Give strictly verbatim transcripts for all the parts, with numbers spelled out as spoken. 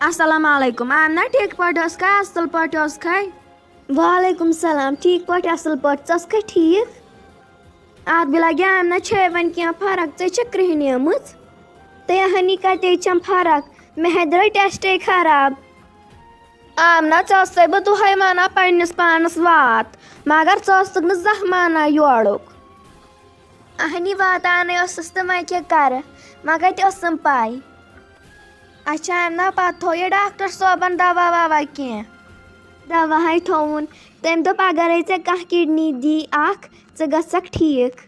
السلام علیکم۔ آمنہ، ٹھیٖک پٲٹھۍ ٲسکھا؟ اَصٕل پٲٹھۍ ٲسکھا؟ وعلیکم السلام، ٹھیٖک پٲٹھۍ، اَصٕل پٲٹھۍ۔ ژٕ ٲسکھا ٹھیٖک؟ اَتھ بِلا گیا آمنہ، چھے وۄنۍ کینٛہہ فرق؟ ژےٚ چھےٚ کرٛہنیمٕژ؟ تہٕ ہنی کَتے چھَم فرق؟ مےٚ ہے درٛاے ٹیسٹے خراب۔ آمنہ، ژےٚ ٲسَے بہٕ دۄہَے وَنان پنٛنِس پانَس وات، مگر ژٕ ٲسٕکھ نہٕ زانٛہہ مانان یورُک۔ اہنی واتانے ٲسٕس تہٕ وۄنۍ کیٛاہ کَرٕ، وۄنۍ کَتہِ ٲسٕم پَے؟ اچھا، اَمہِ نا پَتہٕ تھوٚو یہِ ڈاکٹر صٲبَن دوا ووا کینٛہہ؟ دوا ہے تھووُن۔ تٔمۍ دوٚپ، اگرے ژےٚ کانٛہہ کِڈنی دی اَکھ، ژٕ گژھکھ ٹھیٖک۔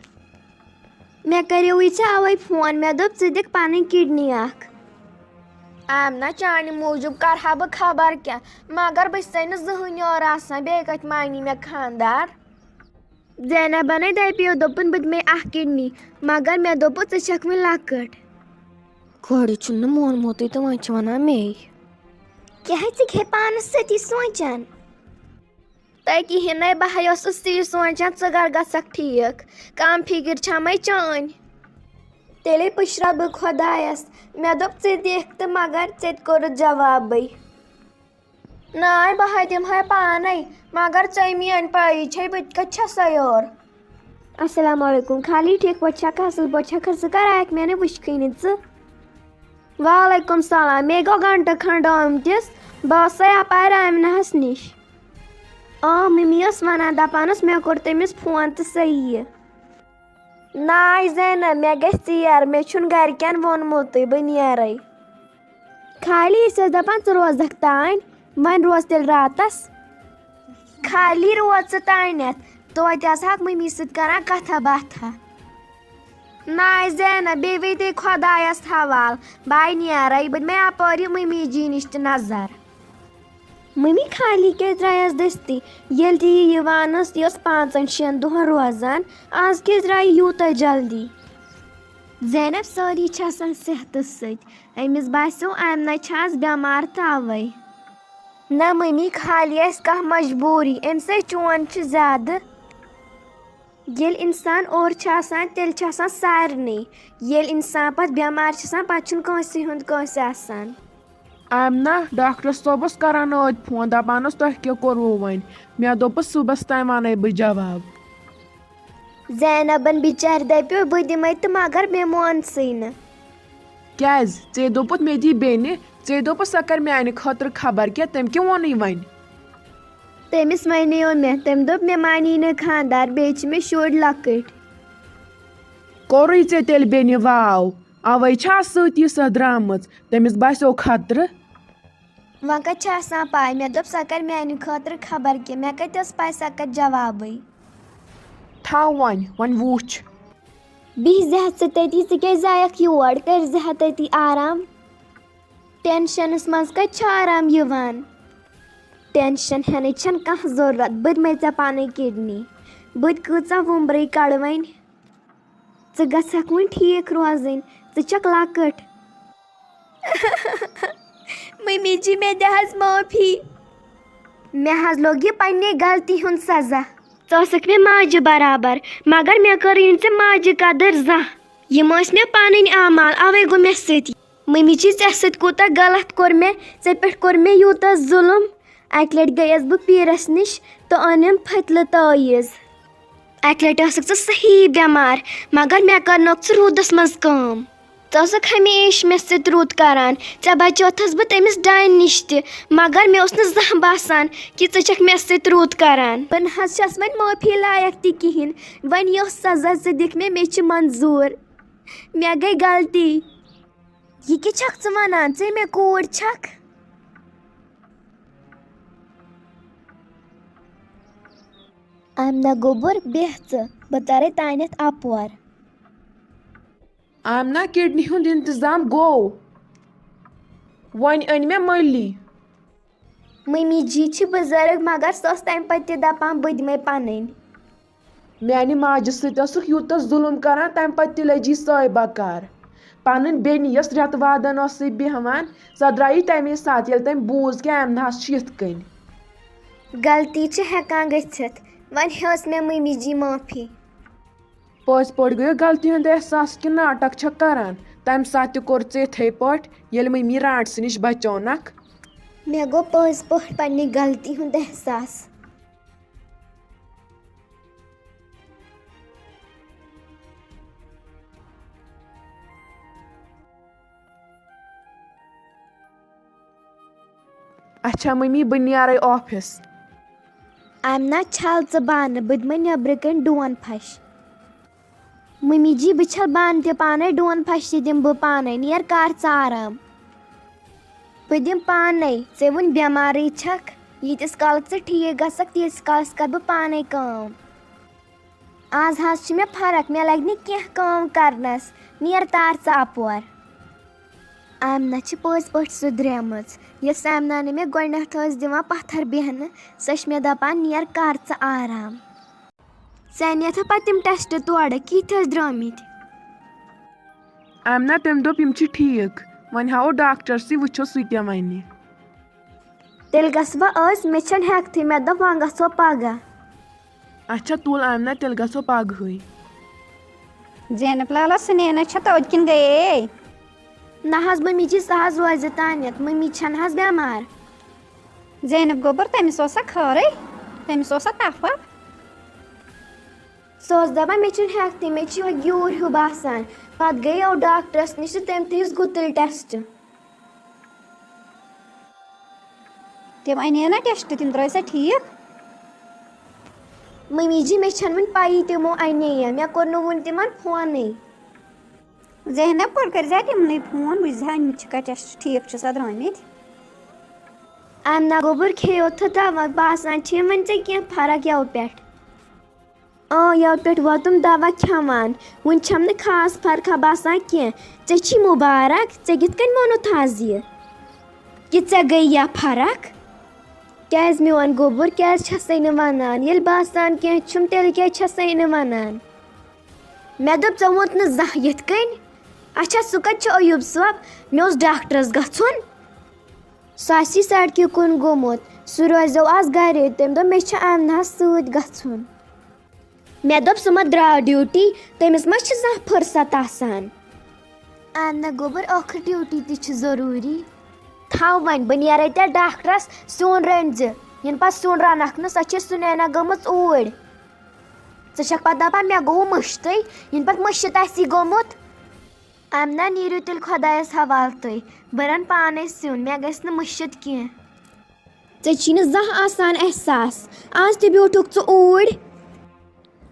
مےٚ کَریوٕے ژےٚ اَوَے فون، مےٚ دوٚپ، ژٕ دِکھ پَنٕنۍ کِڈنی اَکھ۔ آمنہ، چانہِ موٗجوٗب کَرٕ ہا بہٕ خبر کیٛاہ، مگر بہٕ چھسے نہٕ زٕہٕنۍ یورٕ آسان، بیٚیہِ کَتہِ مانی مےٚ خانٛدار؟ زینبن ہے دپیو، دوٚپُن، بہٕ دِمے اکھ کِڈنی، مگر مےٚ دوٚپُس، ژٕ چھکھ وُنہِ لۄکٕٹ۔ کورِ چھُنہٕ مونمُتٕے تہٕ وۄنۍ چھِ ونان مے۔ کیٛاہ ژٕ کھے پانس سۭتی سونچان؟ تۄہہِ کِہیٖنۍ نَے، بہٕ ہَے ٲسٕس تی سونچان، ژٕ کر گژھکھ ٹھیٖک، کم فکر چھمے چٲنۍ۔ تیٚلے پُشرا بہٕ خۄدایس، مےٚ دوٚپ، ژٕ دِکھ تہٕ مگر ژےٚ تہِ کوٚرُتھ جوابٕے۔ ناے، بہٕ ہا دِمہٕ ہا پانے، مگر ژےٚ میٲنۍ پایی چھے، بہٕ تہِ کتہِ چھسے یور۔ السلام علیکم۔ خالی، ٹھیٖک پٲٹھۍ چھکھا؟ اصل پٲٹھۍ چھکھا؟ ژٕ کر آیکھ؟ مےٚ نہٕ وٕچھکھٕے نہٕ ژٕ۔ وعلیکم سلام۔ مےٚ گوٚو گنٹہٕ کھنڈ آمتِس، بہٕ ٲسسے اپارِ آمنہس نِش۔ آ، ممی ٲس ونان، دپان ٲس، مےٚ کوٚر تٔمِس فون تہٕ سۄ یِیہِ۔ ناے زینب، مےٚ گژھِ ژیر، مےٚ چھُنہٕ گرِکٮ۪ن ووٚنمُتٕے، بہٕ نیرے۔ خالی، أسۍ ٲسۍ دَپان ژٕ روزَکھ تانۍ، وۄنۍ روز تیٚلہِ راتَس۔ خالی روز ژٕ تانٮ۪تھ، توتہِ آسہٕ ہاکھ مٔمی سۭتۍ کَران کَتھا باتھا۔ ناے زینب، بیٚیہِ وے تے خۄدایَس حوال، بہٕ نیرَے، بہٕ دِمَے اَپٲرۍ یہِ مٔمی جی نِش تہِ نظر۔ مٔمی خالی کیٛازِ درٛایَس دٔستی؟ ییٚلہِ تہِ یہِ یِوان ٲس، یہِ ٲس پانٛژَن شٮ۪ن دۄہَن روزان، آز کیٛازِ درٛایہِ یوٗتاہ جلدی؟ زینب، سٲری چھِ آسان صحتس سۭتۍ۔ أمِس باسیو، آمنہ چھِ آز بٮ۪مار، توے۔ نہ ممی، خالی آسہِ کانٛہہ مجبوٗری، أمۍ سۭتۍ چون چھُ زیادٕ۔ ییٚلہِ اِنسان اورٕ چھُ آسان، تیٚلہِ چھُ آسان سارنٕے۔ ییٚلہِ اِنسان پتہٕ بٮ۪مار چھُ آسان، پتہٕ چھُنہٕ کٲنٛسہِ ہُنٛد کٲنٛسہِ آسان۔ آمنہ، ڈاکٹر صٲبس کران ٲدۍ فون، دپان اوس، تۄہہِ کیٛاہ کوٚروٕ وۄنۍ؟ مےٚ دوٚپُس، صُبحس تام ونَے بہٕ جواب۔ زینبن بِچارِ دپیو، بہٕ دِمے تہٕ مگر مےٚ مونسٕے نہٕ۔ کیٛازِ؟ ژےٚ دوٚپُتھ مےٚ دی بیٚنہِ، ژےٚ دوٚپُتھ سۄ کرِ میانہِ خٲطرٕ خبر کیٛاہ، تٔمۍ کیٛاہ ووٚنُے وۄنۍ؟ تٔمِس وَنیو مےٚ، تٔمۍ دوٚپ مےٚ مانی نہٕ خانٛدار، بیٚیہِ چھِ مےٚ شُرۍ لۄکٕٹۍ۔ کوٚرُے ژےٚ تیٚلہِ بیٚنہِ واو، اَوَے چھا سۭتی سۄ درٛامٕژ، تٔمِس باسیو خطرٕ۔ وۄنۍ کَتہِ چھِ آسان پَے؟ مےٚ دوٚپ، سۄ کَرِ میٛانہِ خٲطرٕ خبر کیٛاہ۔ مےٚ کَتہِ ٲس پَے سۄ کَرِ جوابٕے؟ تھاو وۄنۍ، وۄنۍ وُچھ۔ بِہزِ ہا ژٕ تٔتی، ژٕ کیٛازِ آیَکھ یور؟ کٔرزِ ہا تٔتی آرام۔ ٹٮ۪نشَنَس منٛز کَتہِ چھُ آرام یِوان؟ ٹٮ۪نشَن ہٮ۪نٕچ چھَنہٕ کانٛہہ ضروٗرت۔ بہٕ دِمَے ژےٚ پَنٕنۍ کِڈنی۔ بہٕ تہِ کۭژاہ وُمبرٕے کَڑٕ وۄنۍ؟ ژٕ گژھکھ وۄنۍ ٹھیٖک روزٕنۍ، ژٕ چھکھ لۄکٕٹ۔ ممی جی، مےٚ دِ حظ معٲفی۔ مےٚ حظ لوٚگ یہِ پننہِ غلطی ہُنٛد سزا۔ ژٕ ٲسٕکھ مےٚ ماجہِ برابر، مگر مےٚ کٔرٕے نہٕ ژےٚ ماجہِ قدٕر زانٛہہ۔ یِم ٲسۍ مےٚ پنٕنۍ اعمال، اوے گوٚو مےٚ سۭتۍ۔ ممی جی، ژےٚ سۭتۍ کوٗتاہ غلط کوٚر مےٚ، ژےٚ پٮ۪ٹھ کوٚر مےٚ یوٗتاہ ظُلُم۔ اَکہِ لَٹہِ گٔیَس بہٕ پیٖرَس نِش تہٕ أنِم پھٔتلہٕ تٲویٖز۔ اَکہِ لَٹہِ ٲسٕکھ ژٕ صحیح بٮ۪مار، مگر مےٚ کَرنٲوٕکھ ژٕ روٗدَس منٛز کٲم۔ ژٕ ٲسٕکھ ہمیشہِ مےٚ سۭتۍ روٗد کَران، ژےٚ بچٲوتھَس بہٕ تٔمِس ڈانہِ نِش تہِ، مگر مےٚ اوس نہٕ زانٛہہ باسان کہِ ژٕ چھَکھ مےٚ سۭتۍ روٗد کَران۔ بہٕ نہ حظ چھَس وۄنۍ معٲفی لایق تہِ کِہیٖنۍ، وۄنۍ یۄس سزا ژٕ دِکھ مےٚ، مےٚ چھِ منظوٗر۔ مےٚ گٔے غلطی۔ یہِ کیٛاہ چھَکھ ژٕ وَنان؟ ژٕے مےٚ کوٗر چھَکھ؟ آمنہ گوٚبُر، بیٚہہ ژٕ، بہٕ ترے تانٮ۪تھ اپور۔ آمنہ، کِڈنی ہُنٛد انتظام گوٚو۔ وۄنۍ أنۍ مےٚ مٔلی۔ مٔمی جی چھِ بُزرٕگ، مگر سۄ ٲس تَمہِ پتہٕ تہِ دَپان، بہٕ دِمَے پَنٕنۍ۔ میانہِ ماجہِ سۭتۍ ٲسٕکھ یوٗتاہ ظُلُم کران، تَمہِ پتہٕ تہِ لٔجی سۄے بکار۔ پنٕنۍ بیٚنہِ، یۄس رٮ۪تہٕ وادن ٲسٕے بیٚہوان، سۄ درٛایہِ تَمے ساتہٕ، ییٚلہِ تٔمۍ بوٗز کہِ آمنہس چھِ یِتھ کٔنۍ۔ غلطی چھِ ہٮ۪کان گٔژھِتھ، وۄنۍ ہیٚژ مےٚ مٔمی جی معٲفی۔ پٔزۍ پٲٹھۍ گٔیو غلطی ہُنٛد احساس کہِ ناٹک چھکھ کران؟ تَمہِ ساتہٕ تہِ کوٚر ژےٚ یِتھَے پٲٹھۍ، ییٚلہِ مٔمی رانٛٹسہٕ نِش بچٲونکھ۔ مےٚ گوٚو پٔزۍ پٲٹھۍ پننہِ غلطی ہُنٛد احساس۔ اچھا ممی، بہٕ نیرے آفس۔ آمنہ، چھل ژٕ بانہٕ، بہٕ دِمے نیبرٕ کنۍ ڈون پھش۔ ممی جی، بہٕ چھل بانہٕ تہِ پانے، ڈون پھش تہِ دِمہٕ بہٕ پانے، نیر کر ژٕ آرام۔ بہٕ دِمہٕ پانے، ژےٚ وُنہِ بٮ۪مارٕے چھکھ، ییٖتِس کالس ژٕ ٹھیٖک گژھکھ، تیٖتِس کالس کرٕ بہٕ پانے کٲم۔ آز حظ چھِ مےٚ فرق، مےٚ لگہِ نہٕ کینٛہہ کٲم کرنس، نیر تار ژٕ اپور۔ آمنہ چھِ پٔزۍ پٲٹھۍ سُدریمٕژ۔ یۄس آمنہ نہٕ مےٚ گۄڈٕنٮ۪تھ ٲس دِوان پتھر بیہنہٕ، سۄ چھِ مےٚ دپان، نیر کر ژٕ آرام۔ ژےٚ نِتھ پتہٕ تِم ٹیسٹ تورٕ، کِتھۍ ٲسۍ درٛٲمٕتۍ؟ آمنہ، تٔمۍ دوٚپ، یِم چھِ ٹھیٖک، وۄنۍ ہاوو ڈاکٹرسٕے، وٕچھو سُہ کیٛاہ وَنہِ۔ تیٚلہِ گژھٕ بہٕ أزۍ، مےٚ چھَنہٕ ہٮ۪کتھٕے، مےٚ دوٚپ وۄنۍ گژھو پگاہ۔ اچھا تُل آمنہ، تیٚلہِ گژھو پگہٕے۔ زینب لالا، سنینا چھا توتہِ کِنہٕ گٔیے؟ نہ حظ ممی جی، سۄ حظ روزِ تانٮ۪تھ، ممی چھَنہٕ حظ بٮ۪مار۔ زینب گوٚبُر، تٔمِس اوسا خٲرٕے؟ تٔمِس اوسا تپھ وپھ؟ سۄ ٲس دپان، مےٚ چھُنہٕ ہٮ۪کتھٕے، مےٚ چھُ یِہوٚے گیوٗر ہیوٗ باسان۔ پتہٕ گٔیو ڈاکٹرس نِش تہٕ تٔمۍ تھٲیِس گُتٕلۍ ٹیسٹ۔ تِم اَنے نا ٹیسٹ، تِم درٛاے سا ٹھیٖک؟ ممی جی، مےٚ چھَنہٕ وٕنہِ پَیی تِمو اَنے یا، مےٚ کوٚر نہٕ وٕنہِ تِمن فونٕے۔ زینب، گۄڈٕ کٔرۍ زِ تِمنٕے فون، وٕچھ زِ ہا، یِم چھِکھا ٹیسٹ ٹھیٖک چھِ سا درٛٲمٕتۍ۔ آمنہ گوٚبُر، کھیٚیو تہٕ دوا، باسان چھِ وۄنۍ ژےٚ کینٛہہ فرق یَوٕ پٮ۪ٹھ۔ آ، یَوٕ پٮ۪ٹھ ووتُم دوا کھٮ۪وان، وٕنہِ چھَم نہٕ خاص فرقہ باسان کینٛہہ۔ ژےٚ چھی مُبارک، ژےٚ کِتھ کٔنۍ ووٚنُتھ آز یہِ کہِ ژےٚ گٔے یا فرق؟ کیٛازِ میون گوٚبُر، کیٛازِ چھَسَے نہٕ وَنان؟ ییٚلہِ باسان کینٛہہ چھُم، تیٚلہِ کیٛازِ چھَسَے نہٕ وَنان؟ مےٚ دوٚپ، ژےٚ ووٚنُتھ نہٕ زانٛہہ یِتھ کٔنۍ۔ اچھا، سُہ کَتہِ چھُ ایوب صٲب؟ مےٚ اوس ڈاکٹرَس گژھُن۔ سُہ آسی سڑکہِ کُن گوٚمُت۔ سُہ روزیو آز گرے۔ تٔمۍ دوٚپ، مےٚ چھُ آمناہَس سۭتۍ گژھُن۔ مےٚ دوٚپ، سُہ ما درٛاو ڈیوٹی؟ تٔمِس ما چھِ زانٛہہ فرصت آسان؟ آمنہ گوٚبُر، ٲخٕر ڈیوٹی تہِ چھِ ضروٗری۔ تھاو وۄنۍ، بہٕ نیرے تیٚلہِ ڈاکٹرَس، سیُن رٔنۍ زِ۔ یِنہٕ پَتہٕ سیُن رَنَکھ نہٕ، سۄ چھےٚ سُنینا گٔمٕژ اوٗرۍ۔ ژٕ چھَکھ پَتہٕ دَپان، مےٚ گوٚو مٔشتٕے، یِنہٕ پَتہٕ مٔشِتھ آسی گوٚمُت۔ آمنہ، نیٖرِو تیٚلہِ خۄدایَس حوالہٕ تُہۍ۔ بہٕ رَنہٕ پانَے سیُن، مےٚ گژھِ نہٕ مٔشِتھ کینٛہہ۔ ژےٚ چھی نہٕ زانٛہہ آسان احساس۔ آز تہِ بیوٗٹھُکھ ژٕ اوٗرۍ۔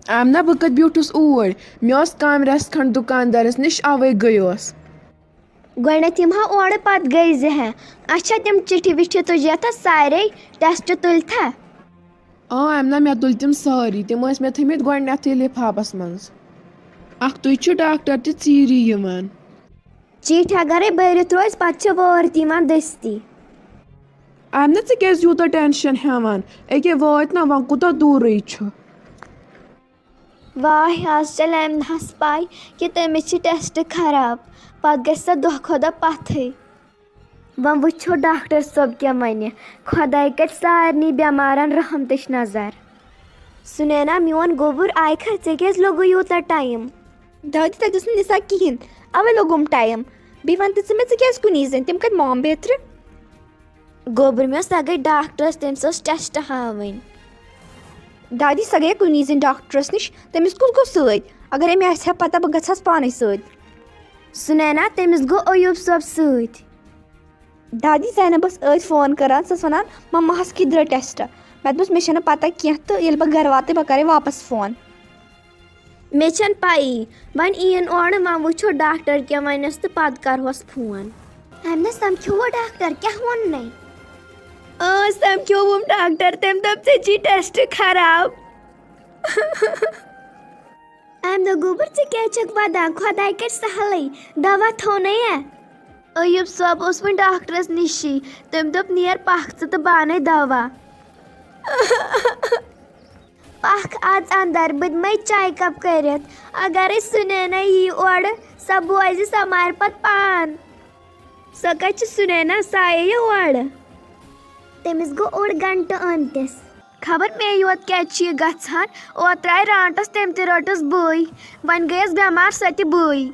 آمنہ، بہٕ کَتہِ بیوٗٹھُس اوٗرۍ؟ مےٚ اوس کامہِ رَژھ کھنٛڈ دُکاندارَس نِش، اَوَے گٔیوس۔ گۄڈٕنٮ۪تھ یِمہٕ ہا اورٕ، پَتہٕ گٔے زِ ہا۔ اچھا، تِم چِٹھِ وِٹھِ تُجہِ یَتھ سارے، ٹیسٹ تُلتھا؟ آ، اَمہِ نہ مےٚ تُلۍ تِم سٲری۔ تِم ٲسۍ مےٚ تھٲومٕتۍ گۄڈٕنٮ۪تھٕے لِفافَس منٛز۔ اَکھتُے چھُ ڈاکٹر تہِ ژیٖری یِوان۔ چِٹھۍ اگرے بٔرِتھ روزِ، پَتہٕ چھِ وٲر تہِ یِوان دٔستی۔ اَمہِ نہ ژٕ کیٛازِ یوٗتاہ ٹٮ۪نشَن ہٮ۪وان؟ أکے وٲتۍ نہ، وۄنۍ کوٗتاہ دوٗرٕے چھُ؟ واے، آز چلہِ اَمہِ نحس پَے کہِ تٔمِس چھِ ٹیسٹ خراب، پَتہٕ گژھِ سۄ دۄہ کھۄتہٕ دۄہ پَتھٕے۔ وۄنۍ وٕچھو ڈاکٹر صٲب کیٛاہ وَنہِ۔ خۄداے کَرِ سارنٕے بٮ۪مارَن رحمتٕچ نظر۔ سُنینا، میون گوٚبُر، آیہِ کھا، ژےٚ کیٛازِ لوٚگُے یوٗتاہ ٹایم؟ دادی، تَتہِ اوس نہٕ نِسا کِہیٖنۍ، اَوَے لوٚگُم ٹایم۔ بیٚیہِ وَن تہٕ ژٕ مےٚ، ژٕ کیٛازِ کُنی زٔنۍ؟ تِم کَتہِ مام بیترِ؟ گوٚبُر مےٚ، سۄ گٔے ڈاکٹرَس، تٔمِس اوس ٹیسٹ ہاوٕنۍ۔ دادی، سۄ گٔیے کُنی زٔنۍ ڈاکٹرَس نِش، تٔمِس کُس گوٚو سۭتۍ؟ اگرے مےٚ آسہِ ہا پَتہ، بہٕ گژھٕ ہَس پانَے سۭتۍ۔ سُنینا، تٔمِس گوٚو ایوب صٲب سۭتۍ۔ دادی، زینب ٲس ٲدۍ فون کَران، سۄ ٲس وَنان، مَماہَس کِتھ درٛاو ٹیسٹ؟ مےٚ دوٚپمَس، مےٚ چھَنہٕ پَتہ کینٛہہ تہٕ ییٚلہِ بہٕ گَرٕ واتَے، بہٕ کَرَے واپَس فون۔ مےٚ چھَنہٕ پَیی۔ وۄنۍ یِیِن اورٕ، وۄنۍ وٕچھو ڈاکٹر کیٛاہ وَنٮ۪س تہٕ پَتہٕ کَرٕہوس فون۔ اَمہِ نہ سَمکھیوٚوا ڈاکٹر؟ کیٛاہ ووٚننَے؟ اۭں، سَمکھیوٚوُم ڈاکٹر، تٔمۍ دوٚپ، ژےٚ چھی ٹیسٹ خراب۔ اَمہِ دۄہ گوٚبُر، ژٕ کیٛازِ چھَکھ وَدان؟ خۄداے کَرِ سَہلٕے، دَوا تھوٚونَے یا؟ ایوب صٲب اوس وۄنۍ ڈاکٹرَس نِشی، تٔمۍ دوٚپ، نیر پَکھ ژٕ تہٕ بہٕ اَنَے دَوا۔ پَکھ اَژ اَندَر، بہٕ دِمَے چاے کَپ کٔرِتھ۔ اَگَرے سُنینا یی اورٕ، سۄ بوزِ، سۄ مارِ پَتہٕ پان۔ سۄ کَتہِ چھِ سُنینا؟ سۄ آیے یہِ اورٕ۔ تٔمِس گوٚو اوٚڑ گھنٹہٕ آمتِس۔ خبر مےٚ یوت کیٛازِ چھُ یہِ گژھان۔ اوترٕ آیہِ رانٛٹَس، تٔمۍ تہِ رٔٹٕس بٕے۔ وۄنۍ گٔیَس بٮ۪مار، سۄ تہِ بٕے۔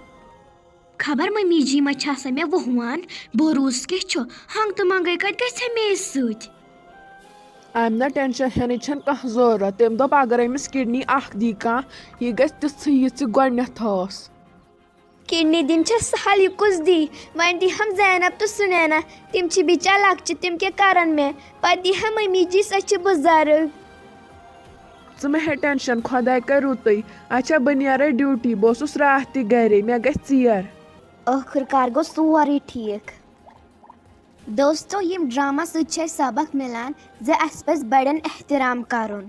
خبر ممی جی ما چھِ آسان مےٚ وُہوان، بروسہٕ کیٛاہ چھُ؟ ہنٛگ تہٕ منٛگے کتہِ گژھِ مےٚ أمِس سۭتۍ؟ امہِ نہ ٹینشن ہینٕچ چھنہٕ کانٛہہ ضروٗرت۔ تٔمۍ دوٚپ اگر أمِس کڈنی اکھ دی کانٛہہ، یہِ گژھِ تِژھٕے یِژھ یہِ گۄڈٕنیتھ ٲس۔ کڈنی دِنۍ چھےٚ سہل، یہِ کُس دی؟ وۄنۍ دی ہم زینب تہٕ سُنینا، تِم چھِ بِچار لۄکچہِ، تِم کیٛاہ کرن مےٚ؟ پتہٕ دی ہم ممی جی، سۄ چھِ بُزرگ۔ ژٕ مہ ہےٚ ٹینشن، خۄداے کرِ رُتُے۔ اچھا، بہٕ نیرے ڈیوٹی، بہٕ اوسُس راتھ تہِ گرے، مےٚ گژھِ ژیر۔ ٲخٕر کار گوٚو سورُے ٹھیٖک۔ دوستو، یِم ڈرامہ سۭتۍ چھِ اَسہِ سبق مِلان زِ اَسہِ پَزِ بڑٮ۪ن احترام کرُن۔